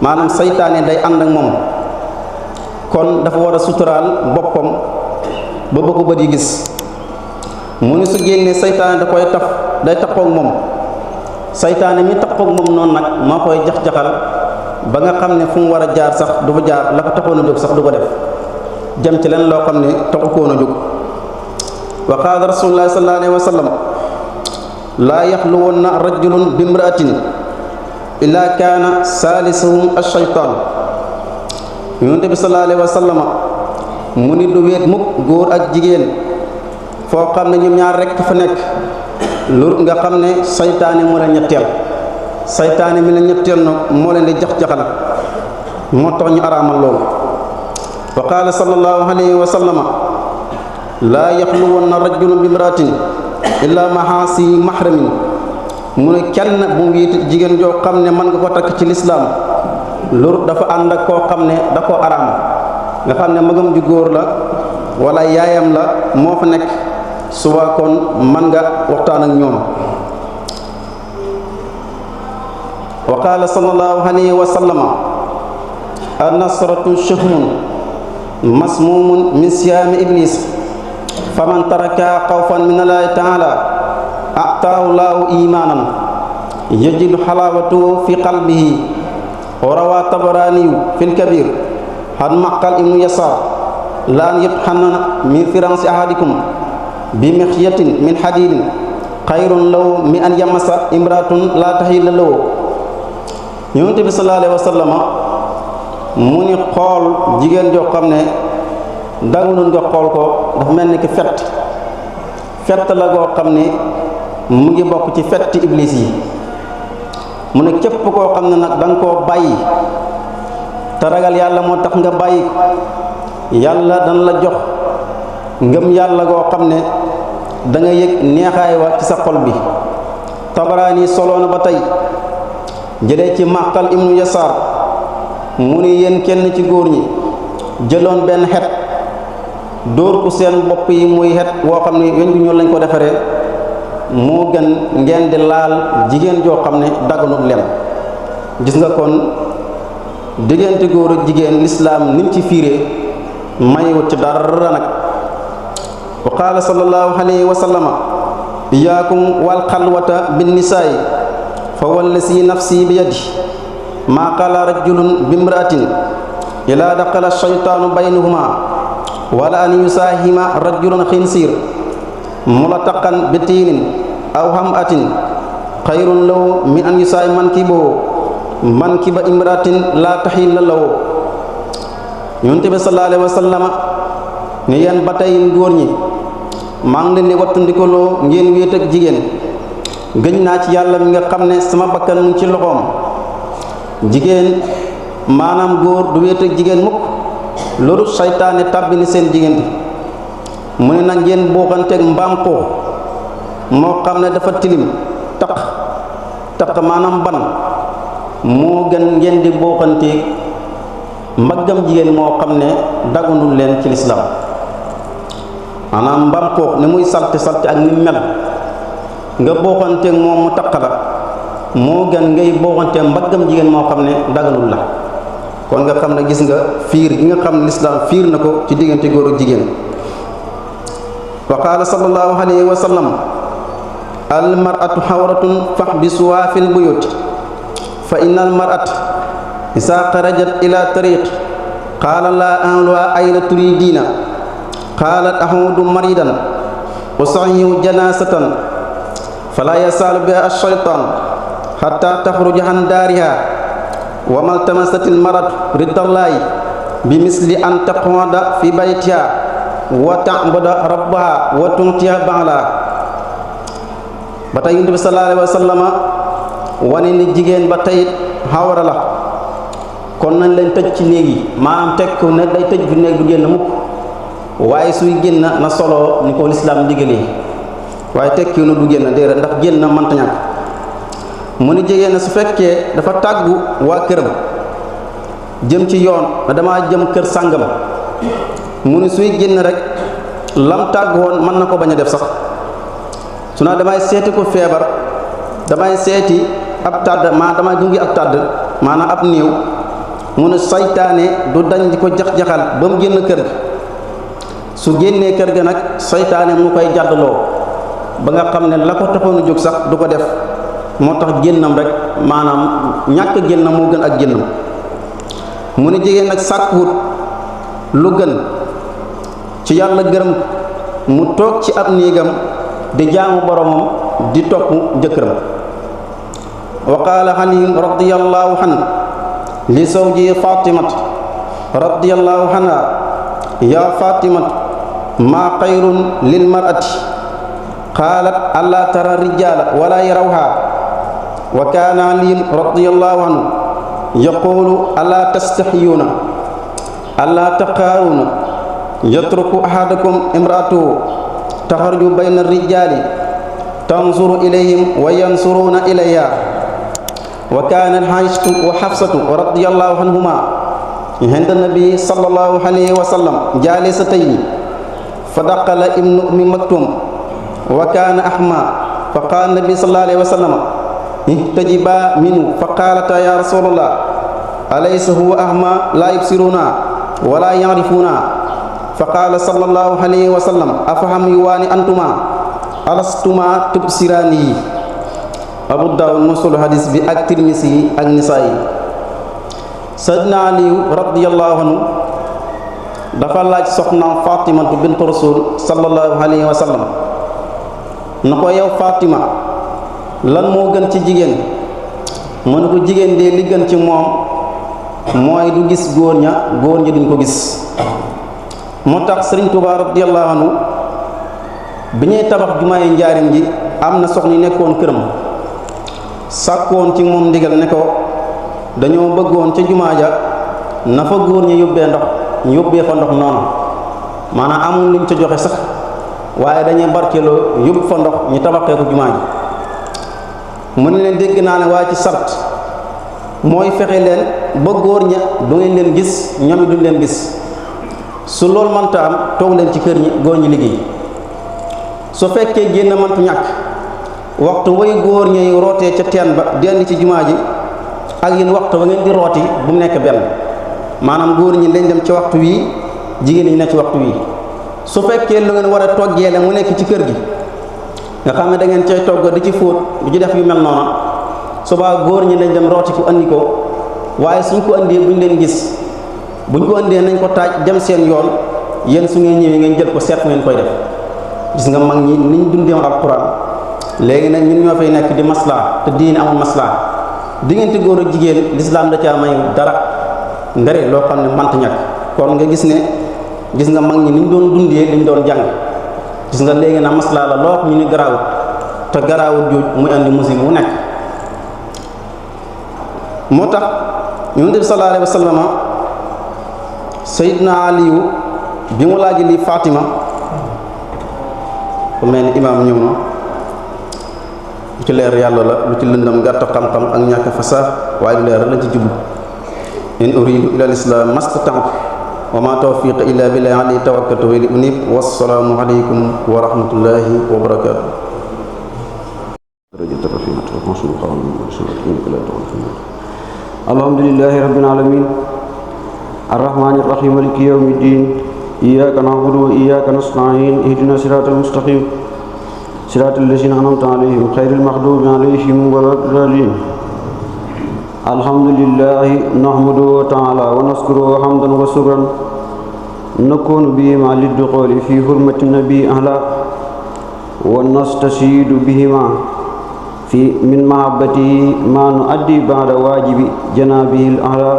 maanaam saytaane day ànd ak moom kon dafa war a suturaal boppam ba ko bët yi gis mu ni su génnee saytaane da koy day tappoog moom saytaane mi tappoog moom noonu nag moo koy jax-jaxal ba nga xam ne fu mu war a jaar sax du fa jaar la ko taxoon a jóg sax du ko def jëm ci leen loo xam ne taxu koon a jóg wa qaala rasulullahi sallallahu alayhi wa sallam laa yaxluwanna rajulun bimraatin illa kaana saalisuhum ash-shaytaan yonent bi sallallahu alayhi wa sallam mu ni du wéet mukk góor ak jigéen foo xam ne ñoom ñaar rekk fa nekk lu nga xam ne saytaane moo leen ñetteel saytaane mi la ñetteel nag moo leen di jax-jaxal moo tax ñu araamal loolu wa qaala sallallahu alayhi wa sallama laa yaxluwanna rajulun bimraatin illa mahaasi mahramin mu ne kenn bu mu wéet jigéen joo xam ne mën nga ko takk ci lislaam loolu dafa ànd ak koo xam ne da koo araam nga xam ne magam ju góor la wala yaayam la moo fa nekk suba kon man nga waxtaan ak ñoom wa qaala sallallahu alayhi wa sallama an-nasratu shahmun masmumun min siyaami iblis faman taraka xawfan min allahi taala ataahu laahu imaanan yajidu xalaawatu fi qalbihi wa rawaa tabaraaniyu fi lkabir han maqal ibnu yasaar la an yutxanna min firansi ahadikum bi mixyatin min xadiidin xayrun law mi an yamasa imraatun laa taxilla law yonent bi sallallahu alayhi wa sallama mu ni xool jigéen joo xam ne daganul nga xool ko dafa mel ni ki fett la goo xam ne mu ngi bokk ci fetti iblis yi mu ne képp koo xam ne nag da nga koo bàyyi te ragal yàlla moo tax nga bàyyi ko yàlla dana la jox ngëm yàlla goo xam ne da nga yëg neexaay wa ci sa xol bi Tabaraani solo na ba tey jëlee ci Maqal ibnu Yasaar mu ni yéen kenn ci góor ñi jëloon benn xet dóor ko seen bopp yi muy xet woo xam ne weñ gu ñuul lañ ko defaree moo gën ngeen di laal jigéen joo xam ne daganut leen gis nga kon diggante góor ak jigéen lislaam nim ci fiiree maywut ci dara nag wa qaala sallallahu alayhi wa sallama iyaakum wal xalwata bin nisaa'i fa wallasi nafsi bi yadi maa qaala rajulun bimraatin ilaa daqala shaytaanu baynahuma wala an yusaahima rajulun xinsiir mulataqan bi tiinin aw hamatin xayrun law min an yusaay mankiba imraatin laa taxilla law yonent bi sallallahu alayhi wa sallama ni yéen ba tey góor ñi maa ngi leen di wattandikoloo ngeen wéet ak jigéen gëñ naa ci yàlla mi nga xam ne sama bakkan mu ci loxoom jigéen maanaam góor du wéet ak jigéen mukk loolu saytaane tàbbi ni seen diggante mu ne nag ngeen booxanteeg mbaam xuux moo xam ne dafa tilim taq maanaam ban moo gën ngeen di booxanteeg mbaggam jigéen moo xam ne daganul leen ci lislaam maanaam mbaam xuux ni muy salte ak ni mel nga booxanteeg moom mu taq la moo gën ngay booxanteeg mbaggam jigéen moo xam ne daganul la kon nga xam ne gis nga fiir gi nga xam ne lislaam fiir na ko ci diggante góor ak jigéen wa qaala sallallahu alayhi wa sallam al mar'atu xawratun faxbisuha fil buyut fa inna al mar'ata isa xarajat ila tariq qaala laa anluha ayna turidina qaalat ahudu maridan usahihu janasatan fala yasalu biha ash-shaytan hatta taxruja an daariha wa maltamasatil maratu ridallahi bi misli an taquda fi baytiha wa ta'buda rabbaha wa tuntiha ba'la ba tey Yonent bi sallallahu alayhi wa sallama wane ni jigéen ba tey xawara la kon nañ leen tëj ci néeg yi maanaam teg ko ne day tëj bu néeg du génn mukk waaye suy génn na solo ni ko lislaam digalee waaye tekki na du génn déedéet ndax génn mënta ñàkk mu ni jigéen na su fekkee dafa tàggu waa këram jëm ci yoon dama jëm kër sàngam mu ni suy génn rek lam tàggu woon mën na ko bañ a def sax su naa damay seeti ko feebar damay seeti ab tàdd damay gungi ab tàdd maanaam ab néew mu ne saytaane du dañ di ko jax-jaxal ba mu génn kër ga. su génnee kër ga nag saytaane mu koy jàddaloo ba nga xam ne la ko taxoon a jóg sax du ko def. moo tax génnam rek maanaam ñàkk génnam moo gën ak génnam. mu ne jigéen nag sàkkuwut lu gën ci yàlla gërëm mu toog ci ab néegam di jaamu boromam di topp jëkkëram. wa qaala Ali radiyallahu anhu li zawji Fatimat radiyallahu anha ya Fatimat ma xayrun lil mar'ati qaalat alla tara rijala wala yarawha wa kaana Ali radiyallahu anhu yaqulu alla tastahyuna alla taqaaruna yatruku ahadakum imraatuhu taxarju bayna rijali tanzuru ilayhim wa yansuruna ilayha wa kaanat Aysatu wa Xafsatu radiyallahu anhuma inda nabi sallallahu alayhi wa sallam jaalisatayni fa daqala ibnu ummi maktum wa kaana ahma fa qaala nabi sallallahu alayhi wa sallam ihtajiba minhu fa qaalata ya rasulallah alaysa huwa ahma la yubsiruna wala yarifuna fa qaala sallallahu alayhi wa sallam afaham yuwaani antuma alastuma tubsiraani. Abu Daawud moo solo hadis bi ak Tirmisi yi ak Nisaayi. Sayyidina Aliyu radiyallahu anhu dafa laaj soxnaam Fatimatu bint Rasul sallallahu alayhi wa sallam na ko yow Fatima lan moo gën ci jigéen mu ne ko jigéen de li gën ci moom mooy du gis góor ñi duñ ko gis. moo tax Sëriñ Tuubaa radiyallahu anhu bi ñuy tabax jumaay njaarim ji am na soxna yu nekkoon këram sàkkoon ci moom ndigal ne ko dañoo bëggoon ca jumaa ja na fa góor ñi yóbbee ndox ñu yóbbee fa ndox noonu maanaam amul luñ ca joxe sax waaye dañuy barkeeloo yóbbu fa ndox ñu tabaxee ko jumaa ji. mu ne leen dégg naa ne waaye ci sart mooy fexe leen ba góor ña du ngeen leen gis ñoom it duñ leen gis. su loolu mënta am toog leen ci kër ñi góor ñi liggéey. su fekkee génn mëntu ñàkk waxtu way góor ñi rootee ca teen ba dend ci jumaa ji ak yéen waxtu ba ngeen di rooti bu mu nekk benn maanaam góor ñi lañ dem ci waxtu wii jigéen ñi ne ci waxtu wii. su fekkee lu ngeen war a toggee la mu nekk ci kër gi nga xam ne da ngeen cay togg di ci fóot di ci def yu mel noona subaa góor ñi lañ dem rooti ko andi ko waaye suñ ko andee buñ leen gis buñ ko andee nañ ko taaj dem seen yoon yéen su ngeen ñëwee ngeen jël ko seet ngeen koy def. gis nga mag ñi niñ dundee alquran léegi nag ñun ñoo fay nekk di maslaa te diine amul maslaa diggante góor ak jigéen lislaam da caa may dara ndere loo xam ne mënta ñàkk. kon nga gis nga mag ñi niñ doon dundee liñ doon jàng gis nga léegi na maslaa la loo ñu ni garaawut te garaawut jooj muy andi musiba mu nekk. moo tax Yonent bi sallallahu alayhi wa sallam Sayyidina Aliyu bi mu laaj li Fatima ku mel ni imaam ñëw na lu ci leer yàlla la lu ci lëndam gàtt xam-xam ak ñàkk fasaax waaye lu leer lañ ci jublu. in uridu ila al-islam mastata'tu wa ma tawfiqi illa billahi alayhi tawakkaltu wa ilayhi unib. wassalaamu alaykum wa rahmatullahi wa barakatuh. alhamdulillahi rabbil alamin arrahmanir rahim maliki yawmiddin iyyaka na'budu wa iyyaka nasta'in ihdinas siratal mustaqim siratal ladzina an'amta alayhim ghayril maghdubi alayhim waladdallin. alhamdulillahi nahmaduhu ta'ala wa naskuruhu hamdan wa shukran nakunu bihi ma liddukhuli fi hurmati nabi ahla wa nastashidu bihima fi min mahabbatihi ma nuaddi ba'da wajibi janabihi al-ahla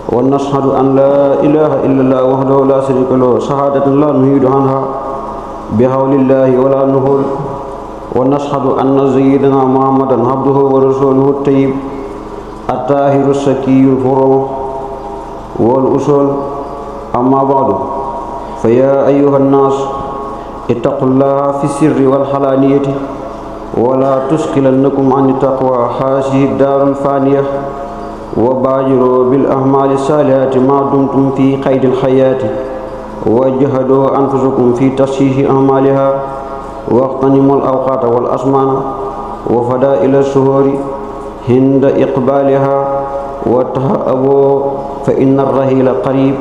wa nashhadu an la ilaha illallah wahdahu la sharika lahu shahadatan la nuhidu anha bihawlillahi wa la nuhul wa nashhadu anna sayyidana muhammadan abduhu wa rasuluhu at-tayyib at-tahiru as-sakiyyu al-furu wal usul. amma ba'du fa ya ayyuha an-nas ittaqullaha fi sirri wal halaniyati wala tuskilannakum an taqwa haasihi daarul faaniya wa baajiru bil ahmaali saalihaati ma dumtum fi qaydil hayaati wa jahadu anfusakum fi tashiihi ahmaaliha waqtanimul awqaata wal asmaana wa fadaa'ila shuhuuri hinda iqbaaliha وتهأبوا فإن الرحيل قريب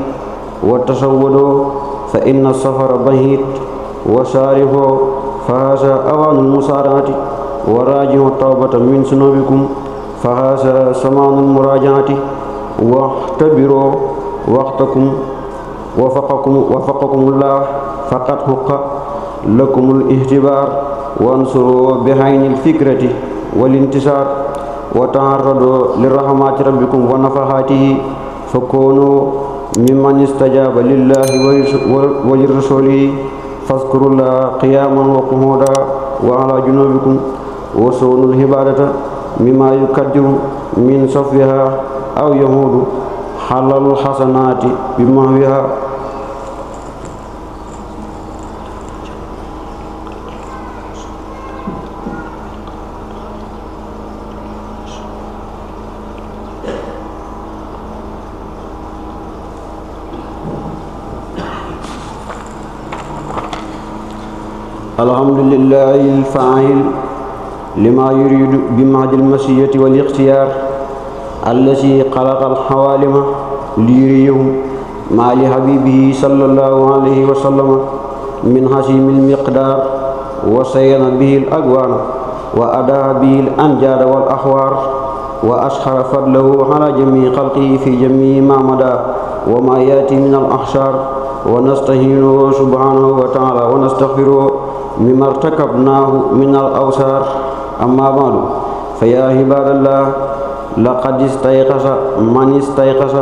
وتسودوا فإن السفر بعيد وسارفوا فهذا أوان المسارعة وراجعوا التوبة من ذنوبكم فهذا زمان المراجعة واختبروا وقتكم وفقكم الله فقد حق لكم الاختبار وانصروا بعين الفكرة والانتصار وتعرضوا لرحمات ربكم ونفحاته فكونوا ممن استجاب لله ولرسوله فاذكروا الله قياما وقعودا وعلى جنوبكم وصونوا العبادة مما يكدر من صفها أو يهود حلل الحسنات بمحوها الحمد لله الفاعل لما يريد بمعد المسية والاختيار الذي خلق الحوالم ليريهم ما لحبيبه صلى الله عليه وسلم من حسيم المقدار وسين به الأقوان وأدى به الأنجاد والأحوار وأشهر فضله على جميع خلقه في جميع ما مدى وما يأتي من الأحشار ونستهينه سبحانه وتعالى ونستغفره مما ارتكبناه من الأوسار أما بعد فيا عباد الله لقد استيقظ من استيقظ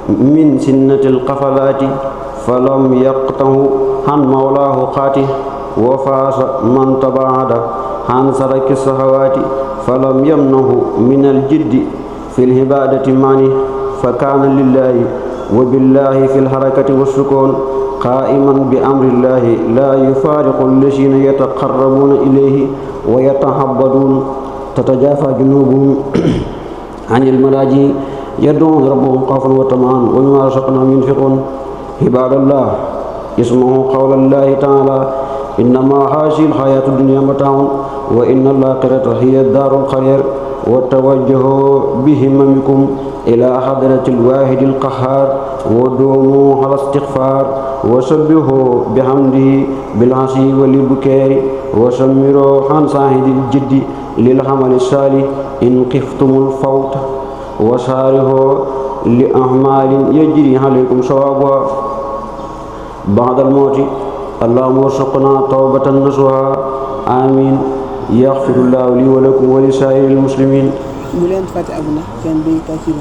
من سنة القفلات فلم يقطه عن مولاه قاته وفاز من تباعد عن سرك الشهوات فلم يمنه من الجد في العبادة معنه فكان لله وبالله في الحركة والسكون قائما بأمر الله لا يفارق الذين يتقربون إليه ويتحبدون تتجافى جنوبهم عن الملاجئ يدعون ربهم خوفا وطمعا ومما رزقناهم ينفقون عباد الله اسمعوا قول الله تعالى إنما هذه الحياة الدنيا متاع وإن الآخرة هي الدار القرار وتوجهوا بهممكم إلى حضرة الواحد القهار ودوموا على استغفار وسبحوا بحمده بالعشي والبكار وسمروا عن صاحب الجد للعمل الصالح إن خفتم الفوت وسارعوا لأعمال يجري عليكم صوابا بعد الموت اللهم ارزقنا توبة نصوحا آمين يغفر الله لي ولكم ولسائر المسلمين. bu leen fàtte abonné seen bi Tawfekh TV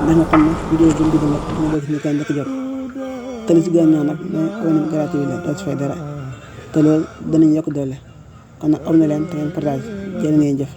ndax nga xam ne vidéo bi ñu nag ñu bëgg ñu kan njëkk jot te li ci gën a ñaan nag mooy abonné gratuit la doo ci fay dara te loolu danañ yokk doole kon nag am na leen te ngeen partage jërë ngeen jëf.